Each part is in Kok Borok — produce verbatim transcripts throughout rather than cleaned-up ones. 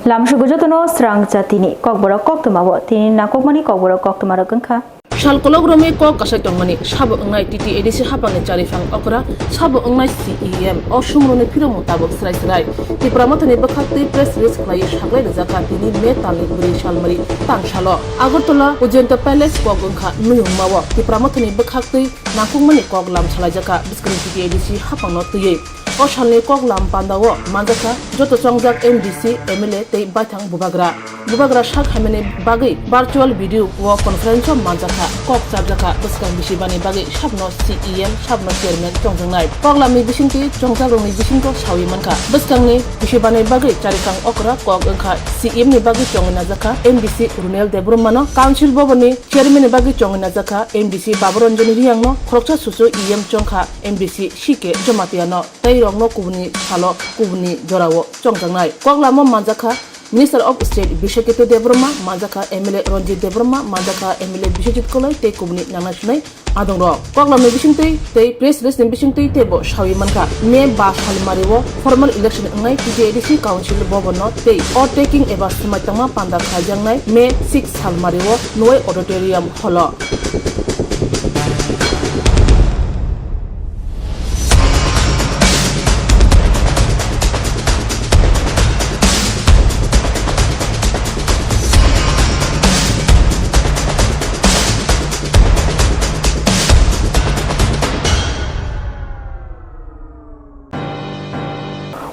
Lamsugo jotono srang jatini kokborok koktwmao tini nangkukmani kokborok koktwmarok wngkha. Sal kolok romwi kok kasai tongmani sabo wngnai T T A D C hapangni chariphang okra sabo wngnai C E M o sumroni phirokmung tabuk srai srai Tipra Mothani bwkhaktwi press release khlaiwi saklai rwjakha tini May talni bwrwi salmari tangsalo Agartala Ujjayanta Palace kok wngkha nuyungmao Tipra Mothani bwkhaktwi nangkukmani kok lam salaijakha bwskangni T T A D C hapangno twiwi. O salni kok lam pandao manjakha joto chongjak M D C, M L A tei baithang bubagra. Bubagra sak hamyani bagwi virtual video o conference o manjakha, kok chapjakha bwskang bisibani bagwi sabno C E M, sabno chairman chongjaknai. Kok lamni bisingtwi chongjakrokni bisingo sawi mankha. Bwskangni bisibani bagwi charikhang okra kok wngkha C E M ni bagwi chongwi najakha M D C Runel Debbarmano, Council Bhavan ni chairman ni bagwi chongwi najakha M D C Baburanjani Riyangno, khoroksa susu E M chongkha M D C C K Jamatia no tei rokno kubuni salo kubuni jorao chongjaknai. Kok lamo manjakha Minister of State Biswaketu Debbarma, manjakha M L A Ranjit Debbarma, manjakha M L A Biswajit Koloi tei kubuni nangnai sunai adongrok. Kok lamni bisingtwi tei press release ni bisingtwi teibo sawi mankha. May ba salmario formal election wngnai T T A D C Council Bhavan no tei o taking eba swmai tangma panda khaijaknai May six salmario Noi Auditorium Hall o.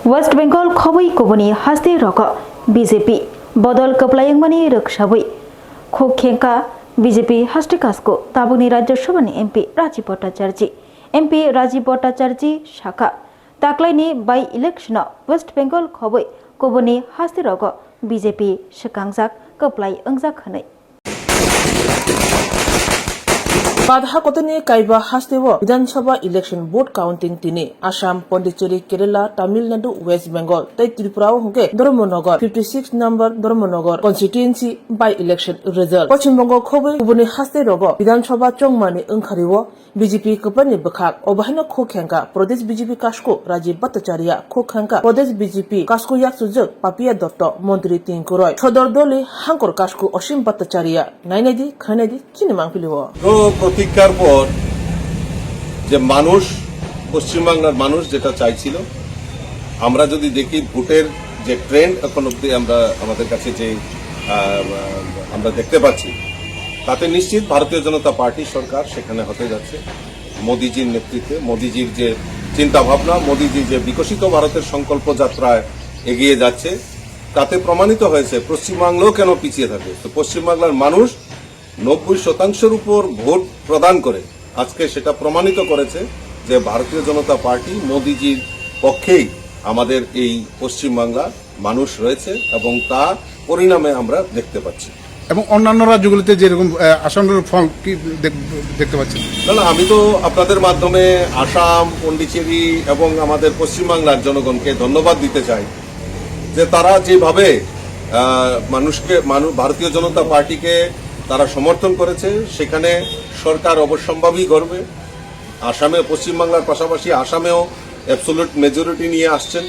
West Bengal khobwi kubuni haste rogo B J P bodol kwplai wngmani rwksawi khuk khengkha B J P haste kasku tabukni Rajya Sabhani M P Rajiv Bhattacharjee. M P Rajiv Bhattacharjee sakha, taklaini by-election-o West Bengal khobwi kubuni haste rogo B J P swkangjak kwplai wngjak hwnwi. Badha kotorni kaiba hasteo Bidhan Sabha election vote counting tini Assam, Pondicherry, Kerala, Tamil Nadu, West Bengal tei Tripura o hwnkhe Dharmanagar fifty six number Dharmanagar constituency by election result. Poschim Bongo khobwi kubuni haste rogo Bidhan Sabha chongmani wngkhario B J P kwplai ni bwkhak, obo haino khuk khengkha Pradesh B J P kasku Rajiv Bhattacharya, khuk khengkha Pradesh B J P kasku yaksujwk Papiya Dotto, montri Tinkuroi, sodor doli hangkor kasku Asim Bhattacharya, nainai di, khainai di, chini mangpili o. দীর্ঘ প্রতীক্ষার পর যে মানুষ, পশ্চিমবাংলার মানুষ যেটা চাইছিল, আমরা যদি দেখি ভোটের যে ট্রেন্ড এখন অবধি আমরা, আমাদের কাছে যে, আহ, আমরা দেখতে পাচ্ছি, তাতে নিশ্চিত ভারতীয় জনতা পার্টি সরকার সেখানে হতে যাচ্ছে। মোদিজির নেতৃত্বে, মোদিজির যে চিন্তাভাবনা, মোদিজি যে বিকশিত ভারতের সংকল্প যাত্রায় এগিয়ে যাচ্ছে, তাতে প্রমাণিত হয়েছে পশ্চিমবাংলাও কেন পিছিয়ে থাকে। তো পশ্চিমবাংলার মানুষ নব্বই শতাংশের উপর ভোট প্রদান করে আজকে সেটা প্রমাণিত করেছে যে ভারতীয় জনতা পার্টি মোদিজির পক্ষেই আমাদের এই পশ্চিমবাংলা মানুষ রয়েছে এবং তা পরিণামে আমরা দেখতে পাচ্ছি। এবং অন্যান্য রাজ্যগুলিতে যেরকম, আহ, আসনের ফল কি দেখ-, দেখতে পাচ্ছেন? না, না, আমি তো আপনাদের মাধ্যমে আসাম, পন্ডিচেরি এবং আমাদের পশ্চিমবাংলার জনগণকে ধন্যবাদ দিতে চাই যে তারা যেভাবে, আহ, মানুষকে, মানু-, ভারতীয় জনতা পার্টিকে তারা সমর্থন করেছে, সেখানে সরকার অবশ্যম্ভাবী গড়বে। আসামে, পশ্চিমবাংলার পাশাপাশি আসামেও অ্যাবসোলিউট মেজরিটি নিয়ে আসছেন।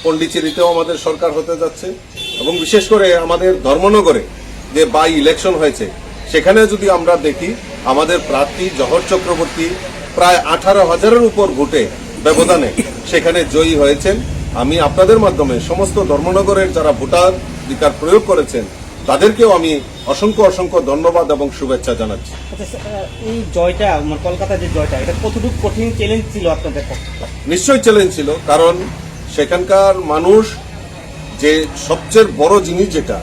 পন্ডিচেরিতেও আমাদের সরকার হতে যাচ্ছে এবং বিশেষ করে আমাদের ধর্মনগরে যে বাই ইলেকশন হয়েছে, সেখানে যদি আমরা দেখি, আমাদের প্রার্থী জহর চক্রবর্তী প্রায় আঠারো হাজারের উপর ভোটে ব্যবধানে সেখানে জয়ী হয়েছেন। আমি আপনাদের মাধ্যমে সমস্ত ধর্মনগরের যারা ভোটাধিকার প্রয়োগ করেছেন, তাদেরকেও আমি অসংখ্য অসংখ্য ধন্যবাদ এবং শুভেচ্ছা জানাচ্ছি। আচ্ছা, স্যার, এই জয়টা, মানে, কলকাতার যে জয়টা, এটা কতটুকু কঠিন চ্যালেঞ্জ ছিল আপনাদের পক্ষে? নিশ্চয়ই চ্যালেঞ্জ ছিল, কারণ সেখানকার মানুষ যে সবচেয়ে বড় জিনিস যেটা,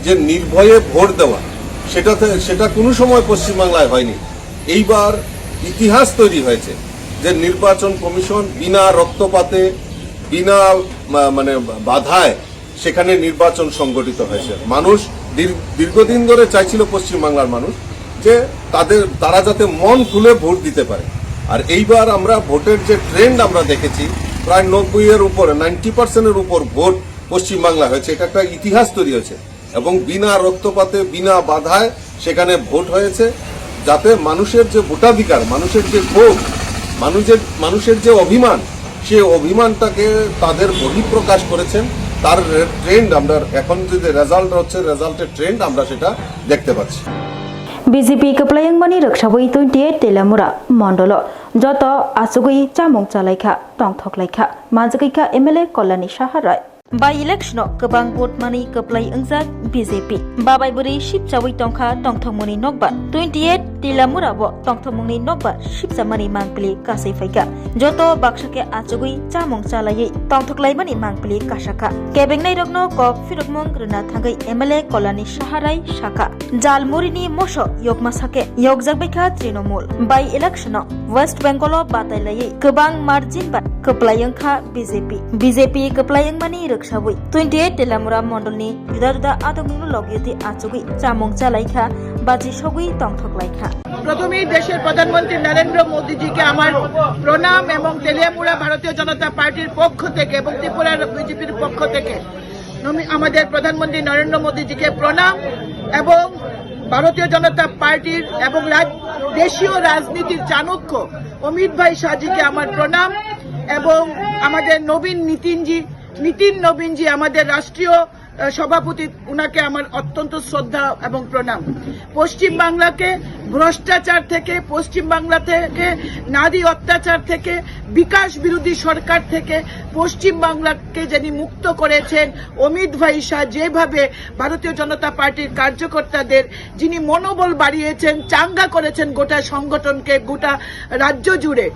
যে নির্ভয়ে ভোট দেওয়া, সেটাতে, সেটা কোনো সময় পশ্চিমবাংলায় হয়নি। এইবার ইতিহাস তৈরি হয়েছে যে নির্বাচন কমিশন বিনা রক্তপাতে, বিনা, মা-, মানে, বাধায় সেখানে নির্বাচন সংগঠিত হয়েছে। মানুষ দীর-, দীর্ঘদিন ধরে চাইছিল পশ্চিমবাংলার মানুষ যে তাদের, তারা যাতে মন খুলে ভোট দিতে পারে। আর এইবার আমরা ভোটের যে ট্রেন্ড আমরা দেখেছি, প্রায় নব্বই এর উপরে, নাইনটি পার্সেন্টের উপর ভোট পশ্চিমবাংলা হয়েছে, এটা একটা ইতিহাস তৈরি হয়েছে। এবং বিনা রক্তপাতে, বিনা বাধায় সেখানে ভোট হয়েছে, যাতে মানুষের যে ভোটাধিকার, মানুষের যে ক্ষোভ, মানুষের, মানুষের যে অভিমান, সেই অভিমানটাকে তাদের বহিঃপ্রকাশ করেছেন। তার ট্রেন্ড আমরা এখন যদি রেজাল্ট হচ্ছে, রেজাল্টের ট্রেন্ড আমরা সেটা দেখতে পাচ্ছি। BJP kwplai wngmani rwksawi twenty eight Telamura mondolo joto achugwi chamung chalaikha, tongthoklaikha, manjagwikha M L A Kalyani Saha Rai. By election-o kwbang vote manwi kwplai wngjak B J P. Babai bwrwi sipchawi tongkha tongthokmani nokbar. Twenty eight Telamura-o tongthokmungni nokbar sipchamani mangpili kasai phaikha. Joto baksa khe achugwi chamung chalaiwi tongthoklaimani mangpili kasakha. Kebengnai rokno kok phirokmung rwna thangwi M L A Kalyani Saha Rai sakha. Jal murini moso yokma sakhe yokjakbaikha Trinamool. By election-o West Bengal-o batai laiwi kwbang margin bai kwplai wngkha B J P. B J P kwplai wngmani rwksawi twenty eight Telamura mondolni juda juda adongmungno logyotwi achugwi chamung chalaikha, baji sogwi tongthoklaikha. প্রথমেই দেশের প্রধানমন্ত্রী নরেন্দ্র মোদীজিকে আমার প্রণাম এবং তেলিয়ামুড়া ভারতীয় জনতা পার্টির পক্ষ থেকে এবং ত্রিপুরার বিজেপির পক্ষ থেকে নমি-, আমাদের প্রধানমন্ত্রী নরেন্দ্র মোদীজিকে প্রণাম এবং ভারতীয় জনতা পার্টির এবং রাজ-, দেশীয় রাজনীতির চাণক্য অমিত ভাই শাহজিকে আমার প্রণাম এবং আমাদের নবীন নীতিনজি, নীতিন নবীনজি আমাদের রাষ্ট্রীয়, আহ, সভাপতি, উনাকে আমার অত্যন্ত শ্রদ্ধা এবং প্রণাম। পশ্চিম বাংলাকে ভ্রষ্টাচার থেকে, পশ্চিম বাংলা থেকে নারী অত্যাচার থেকে, বিকাশ বিরোধী সরকার থেকে পশ্চিম বাংলাকে যিনি মুক্ত করেছেন, অমিত ভাই শাহ যেভাবে ভারতীয় জনতা পার্টির কার্যকর্তাদের যিনি মনোবল বাড়িয়েছেন, চাঙ্গা করেছেন গোটা সংগঠনকে, গোটা রাজ্য জুড়ে,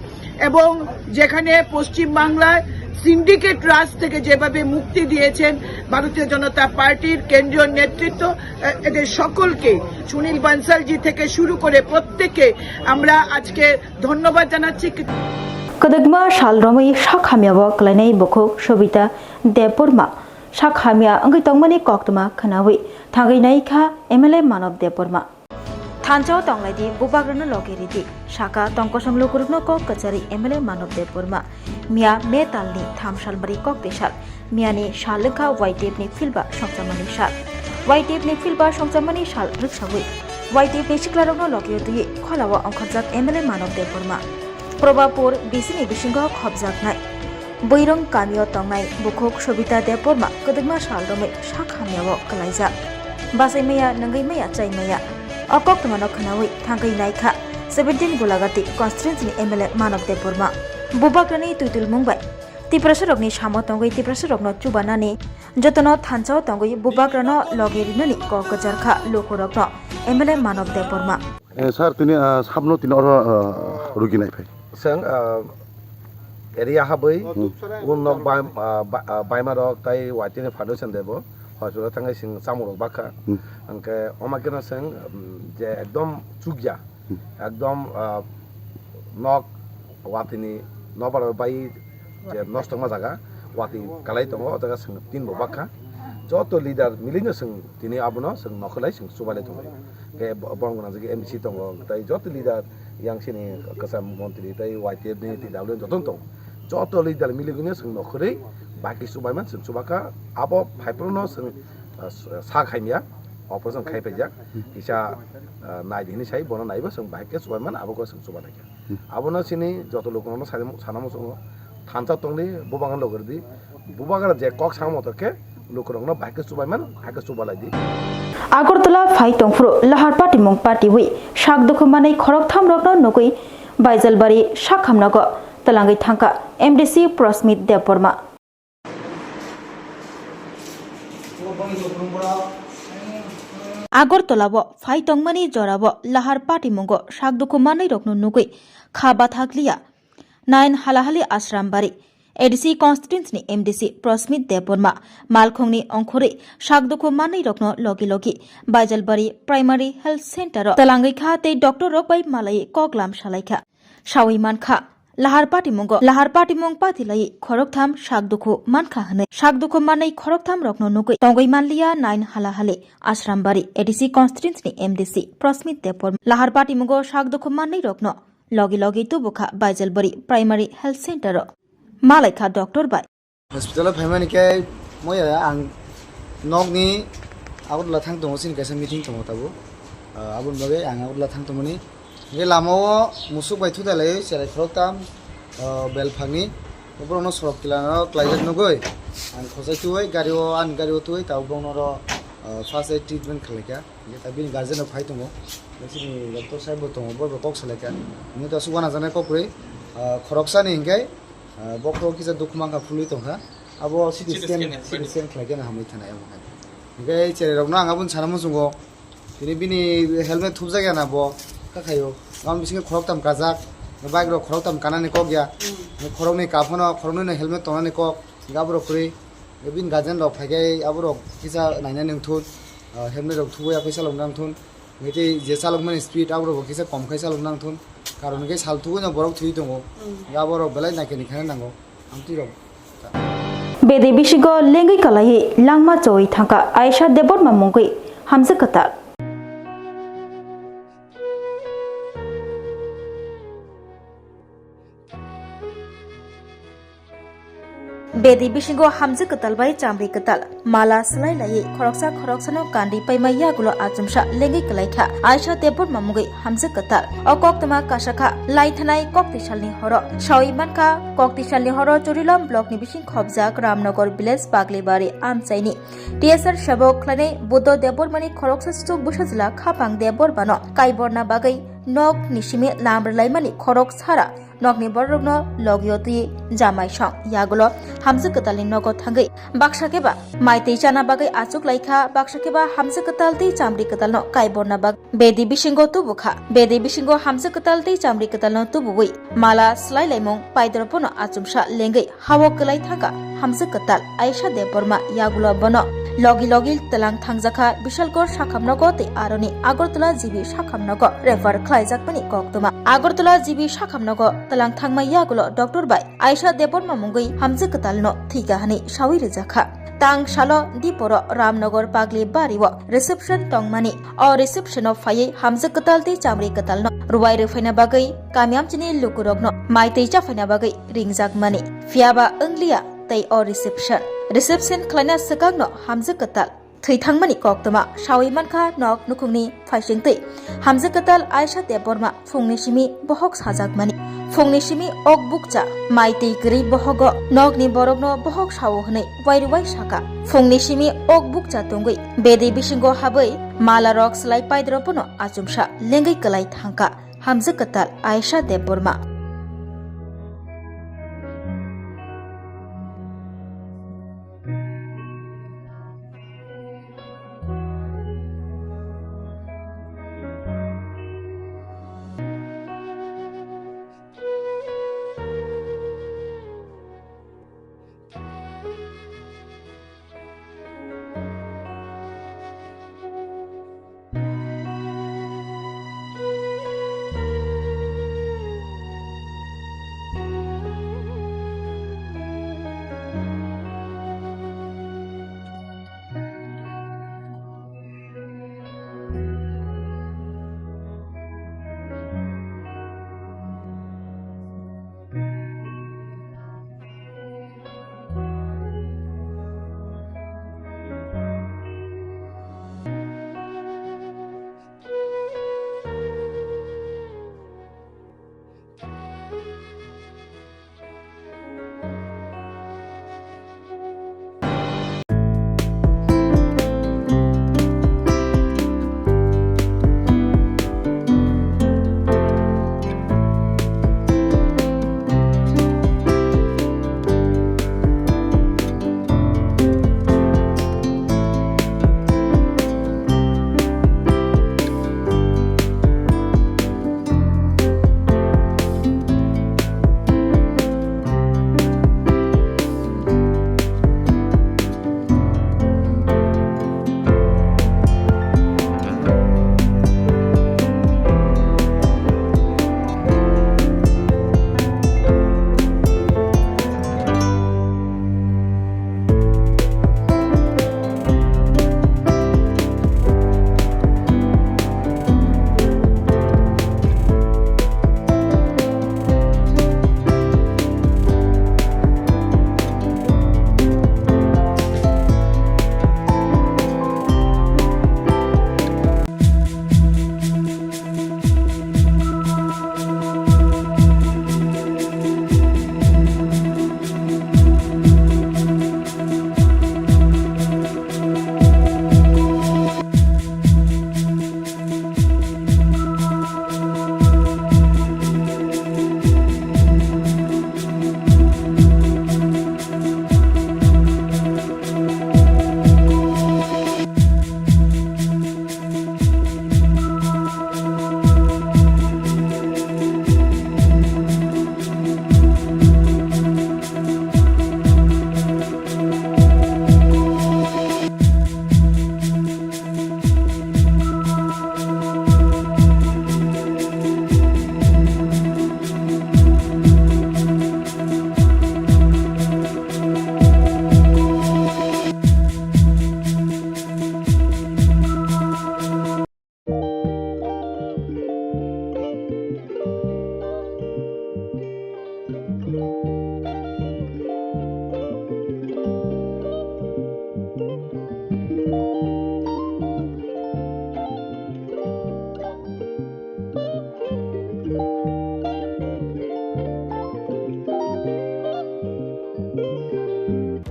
এবং যেখানে পশ্চিম বাংলায় সিন্ডিকেট রাজ থেকে যেভাবে মুক্তি দিয়েছেন ভারতীয় জনতা পার্টির কেন্দ্রীয় নেতৃত্ব, আহ, এদের সকলকে, সুনীল বানসালজি থেকে শুরু করে প্রত্যেকে আমরা আজকে ধন্যবাদ জানাচ্ছি। Kwdwkma sal romwi sak hamyao kwlainai bukhuk Sobita Debbarma sak hamya wngwi tongmani koktwma khwnawi thangwi naikha M L A Manob Debbarma. Thansa-o tonglaidi, bubagrano logi ridi, saka tongkosong lukurokno kok kwcharwi M L A Manob Debbarma. Miya May talni tham salmari kok tisal. Miyani sal wngkha Y T F ni philba songchamani sal. Y T F ni philba songchamani sal rwksawi Y T F ni siklarokno logi rwtwi kholao ongkhorjak M L A Manob Debbarma. Probapur B C ni bisingo khopjaknai Buirong kamio tongnai bukhuk Sobita Debbarma kwdwkma sal romwi sak hamyao kwlaijak. Bachai maya, nungwi maya, chai maya. O koktwmano khwnawi thangwi naikha seventeen Gulagati constituency ni M L A Manob Debbarma. Bubagrani twitulmung bai Tiprasarokni samo tongwi Tiprasarokno chubanani, jotono thansa-o tongwi bubagrano logi rinani kok kwcharkha lukurokno M L A Manob Debbarma. Eh, sir, tini, ah, sabno tini oro, ah, rugi naiphai. Seng, ah, area habwi, hmm, un nok bai-, ah, ba-, ah, baima rok tai Y T F ni foundation debo, hospital thangai sing chamung rok bakha. Hmm. Angke oma keno seng, um, je ekdom chukya, hmm, ekdom, ah, nok watini nobar bai je nosto ma jaga, wati kalai tongo, o jaga seng tin bo bakha. Joto leader milino seng tini abono seng nokhorlai seng chubalai tongo. Ke bo-, borong gwnang jagwi M D C tongo, tai joto leader yang sini kwcham montri tai Y T F ni T W joto tongo. Joto leader miligwino seng nokhorwi baki chubaiman seng chubakha. Abo phaiphruno seng, ah, s-, sa khaimya, operation khai paijak. Kisa, ah, nai di hinwi sai bono naibo seng bahai khe chubaiman abo khe seng chuba naikha. Abono sini joto lukurokno sai-, sana muchungo thansa tongdi, bubagra logordi, bubagra je kok sama moto khe lukurokno bahai khe chubaiman, bahai khe chubalai di. Agartala phai tongphuru lahar patimung patiwi sak dukhu manwi khoroktham rokno nugwi Baijalbari sakhamnago twlangwi thangkha M D C Prosmit Debbarma. Agartala-o phai tongmani jora-o lahar patimungo sak dukhu manwi rokno nugwi kha bathakliya nine Halahali Ashrambari A D C constituency ni M D C Prosmit Debbarma malkhongni ongkhorwi sak dukhu manwi rokno logi logi Baijalbari Primary Health Center-o twlangwi kha tei doctor rok bai malai kok lam salai kha. Sawi mankha, lahar patimungo, lahar patimung patilai khoroktham sak dukhu mankha hwnwi. Sak dukhu manwi khoroktham rokno nugwi tongwi manliya nine Halahali Ashrambari A D C constituency ni M D C Prosmit Debbarma. Lahar patimungo sak dukhu manwi rokno logi logi tubukha Baijalbari Primary Health Center-o. Malaikha doctor bai. Hospital-o phaimani khe moya ang nokni Agartala thang tongo, chini kaisa meeting tongo tabuk. Ah, aboni bagwi ang Agartala thang tongmani. Hingke lama-o musuk bai thutai lai cherai khoroktham, ah, belphangni. Borokno sorok kilano klaijak nugwi. Ang khosai twi gari o, ani gari o twi tabuk bongno ro, ah, first aid treatment khlai kha. Hingke ta bini guardian rok phai tongo. Bini doctor sahib bo tongo, bo bo kok salai kha. Hingke ta suwanajaknai kok kwrwi, ah, khoroksa ni hingke, ah, bokhorok kisa dukhu mankha phulwi tongkha. Abo C T scan, C T scan khlai khe na hamwi thanai abo hai. Hingke chererokno ang aboni sana muchungo. Tini bini helmet thupjak ya na bo, kha khaio. Aboni bisingo khoroktham kajak, bike rok khoroktham kanani kok ya. Khoroknwi kaphano, khoroknwino helmet tongnani kok, aborok kwrwi. Bini guardian rok phaikhai aborok kisa nainani wngthun, ah, helmet rok thubui aphai chalok nangthun. Hingke je chalokmani speed aborok bo kisa kom khai chalok nangthun. Karon hingke sal thugui no borok thwi tongo. Hingke aborok belai naikhe ni khana nango. Amtwi rok. Bedi bisingo lengwi kalaiwi langma choi thangkha Aisha Debbarma mungwi hamjwk kwtal. Bedi bisingo hamjwk kwtal bai chamri kwtal mala swlai laiwi khoroksa khoroksano kandi paima yagulo achomsa lengwi kwlaikha Aisha Debbarma mungwi hamjwk kwtal. O koktwma kasakha laithanai koktisalni horo. Sawi mankha koktisalni horo Churilom blockni bising khobjak Ramnagar village Baglibari amchaini T S R sebok khlainai Buddho Debbarmani khoroksa suchuk bwsajla Khapang Debbarmano kaiborna bagwi nokni simi lamrwlaimani khorok sara nokni bororokno logio twi jamai song yagulo hamjwk kwtalni nogo thangwi baksa khe ba mai twi chana bagwi achuk lai kha, baksa khe ba hamjwk kwtal tei chamri kwtalno kaiborna bagwi bedi bisingo tubu kha. Bedi bisingo hamjwk kwtal tei chamri kwtalno tubuwi mala swlai laimung paidorok bono achomsa lengwi hao kwlai thangkha hamjwk kwtal Aisha Debbarma yagulo bono logi logi twlang thangjakha Bishalgarh sakhamnogo tei aroni Agartala G B sakhamnogo refer khlaijakmani koktwma. Agartala G B sakhamnogo twlang thangma yagulo doctor bai Aisha Debbarma mungwi hamjwk kwtalno thwikha hwnwi sawi rwjakha. Tang salo diporo Ramnagar Pagli bario reception tongmani. O reception o phaiwi hamjwk kwtal tei chamri kwtalno rwai rwphaina bagwi kami amchini lukurokno mai twi chaphaina bagwi ringjakmani. Phiyaba wngliya tei o reception. Reception khlaina swkangno hamjwk kwtal thwi thangmani koktwma sawi mankha nok nukhungni phaisingtwi hamjwk kwtal Aisha Debbarma phungni simi bohok sajakmani. Phungni simi ok bukcha mai twi kwrwi bohogo nokni borokno bohok sao hwnwi wairuwai saka. Phungni simi ok bukcha tongwi bedi bisingo habwi malarok swlai paidrop bono achomsa lengwi kwlai thangkha hamjwk kwtal Aisha Debbarma.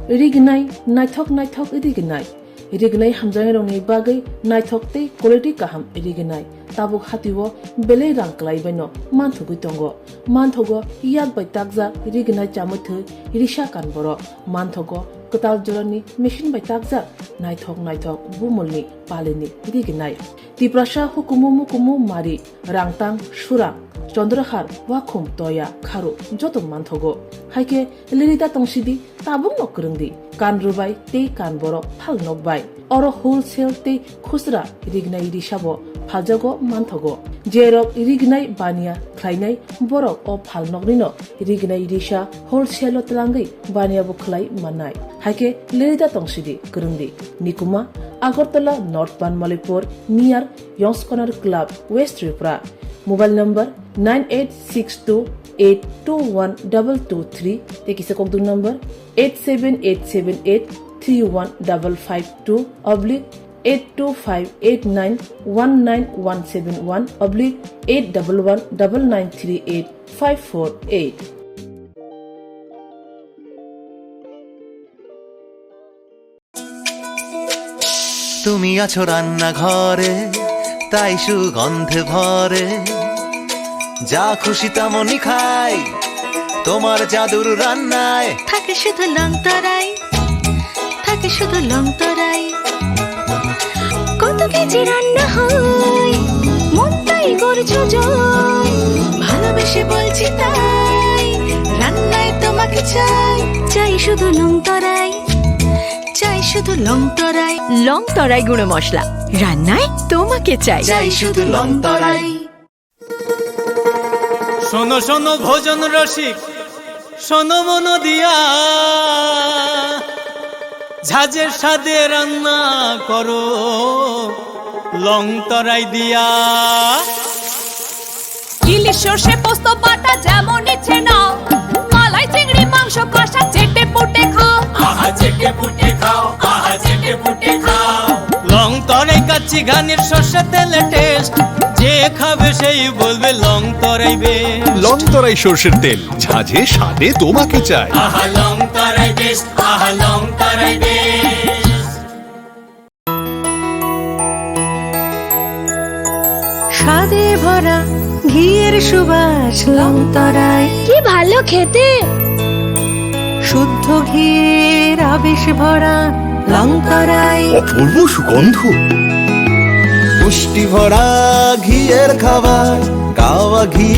Rignai naithok naithok rignai. Rignai hamjaknairokni bagwi naithok tei quality kaham rignai. Tabuk hatio belai rang kwlaibaino manthogwi tongo. Manthogo yak bai takjak rignai chamwi thwi risa kan borok. Manthogo kwtal jorani machine bai takjak naithok naithok bumulni palini rignai. Tiprasa hukumu mukumu mari, rangtang, surang, chondrahar, wakhum, toya, kharu joto manthogo. Haikhe lirida tongsidi tabukno kwrwngdi, kan rwbai tei kan borok phal nokbai. Oro wholesale tei khusra rignai risabo phaljago manthogo. Jerok rignai baniya khlainai borok o phal noknino rignai risa wholesale-o twlangwi baniya bo khlai mannai. Haikhe lirida tongsidi kwrwngdi. Nikuma, Agartala North Banmalipur, near Yongskonar Club, West Tripura. Mobile number nine eight six two eight two one double two three, tei kisa kokduk number eight seven eight seven eight three one double five two oblique eight two five eight nine one nine one seven one oblique eight double one double nine three eight five four eight. তুমি আছো রান্নাঘরে, তাই সুগন্ধে ভরে। যা খুশি তেমনই খাই, তোমার জাদুর রান্নায়। থাকে শুধু লংতরাই, থাকে শুধু লংতরাই। কত কেজি রান্না হয়, মনটাই করছো জয়। ভালোবেসে বলছি তাই, রান্নায় তোমাকে চাই। চাই শুধু লংতরাই, চাই শুধু লংতরাই। লংতরাই গুঁড়ো মশলা, রান্নায় তোমাকে চাই। চাই শুধু লংতরাই। শোনো শোনো ভোজন রসিক, শোনো মন দিয়া, ঝাঁঝের স্বাদে রান্না করো লং তরাই দিয়া। ইলিশ সর্ষে পোস্ত বাটা যেমন ইচ্ছে নাও, মালাই চিংড়ি মাংস কষা চেটে পুটে খাও। আহা চেটে পুটে খাও, আহা চেটে পুটে খাও। লং তরাই কাচ্চি ঘানির সর্ষে তেলে টেস্ট, যে খাবে সেই বলবে লং তরাই বেশ। লং তরাই সর্ষের তেল, ঝাঁঝে স্বাদে তোমাকে চাই। আহা লং তরাই বেশ, আহা লং তরাই বেশ। স্বাদে ভরা ঘিয়ের সুবাস লং তরাই। কি ভালো খেতে! শুদ্ধ ঘিয়ের আবেশ ভরা লং তরাই। অপূর্ব সুগন্ধ। পুষ্টি ভরা ঘিয়ের খাবার, গাওয়া ঘি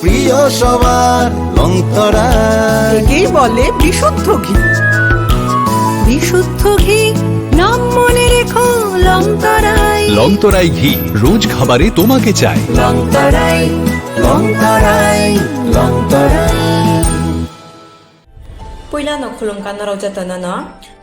প্রিয় সবার লং তরাই। একেই বলে বিশুদ্ধ ঘি। বিশুদ্ধ ঘি, নাম মনে রেখো লং তরাই। লং তরাই ঘি, রোজ খাবারে তোমাকে চাই। লং তরাই, লং তরাই, লং তরাই। Puilano khulumkha norok jotono no.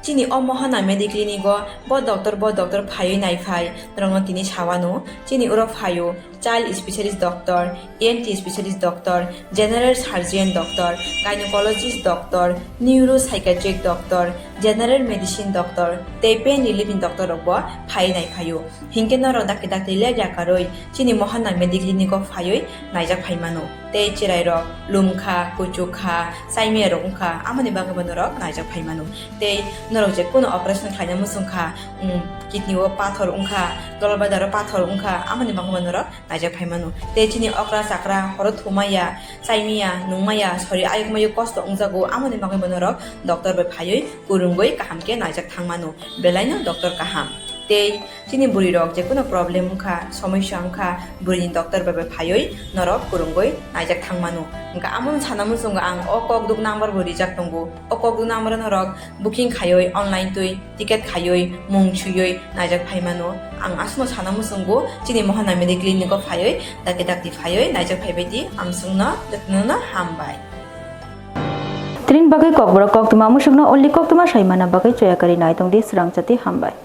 Chini o Mohana Mediclinic o bo doctor, bo doctor phaiwi naiphai norokno tini sawano. Chini oro phaio child specialist doctor, E N T specialist doctor, general surgeon doctor, gynecologist doctor, neuropsychiatric doctor, general medicine doctor tei pain relief ni doctor rok bo phaiwi naiphaio. Hinkhe norok dakti dakti leg yakarwi chini Mohana Mediclinic o phaiwi naijak phaimano. Tei chwrairok lumkha, kuchukha, chaimiyarok wngkha, amoni bagwibo norok naijak phaimano. Tei norok je kunu operation khlaina muchungkha, um, kidney o pathor wngkha, gol bladder o pathor wngkha, amoni bagwibo norok naijak phaimano. Tei chini okra chakra horo thumaya, chaimaya, nungmaya, sori ayuk mayuk kosto wngjago, amoni bagwibo norok doctor bai phaiwi kwrwngwi kaham khe naijak thangmano. Belaino doctor kaham. Tei chini bwrwi rok je kunu problem wngkha, somosya wngkha, bwrwini doctor bai bai phaiwi norok kwrwngwi naijak thangmano. Hwnkha amoni sana muchungo ang o kokduk number bo rijak tongo. O kokduk number o norok booking khaiwi online twi ticket khaiwi mung swiwi naijak phaimano. Ang aswkno sana muchungo chini Mohana Mediclinic o phaiwi dakti dakti phaiwi naijak phaibai di. Amswkno jotono no hambai. Tring bagwi kokborok koktwma muchungno only koktwma saimana bagwi choya kwrwi nai tongdi swrang chati hambai.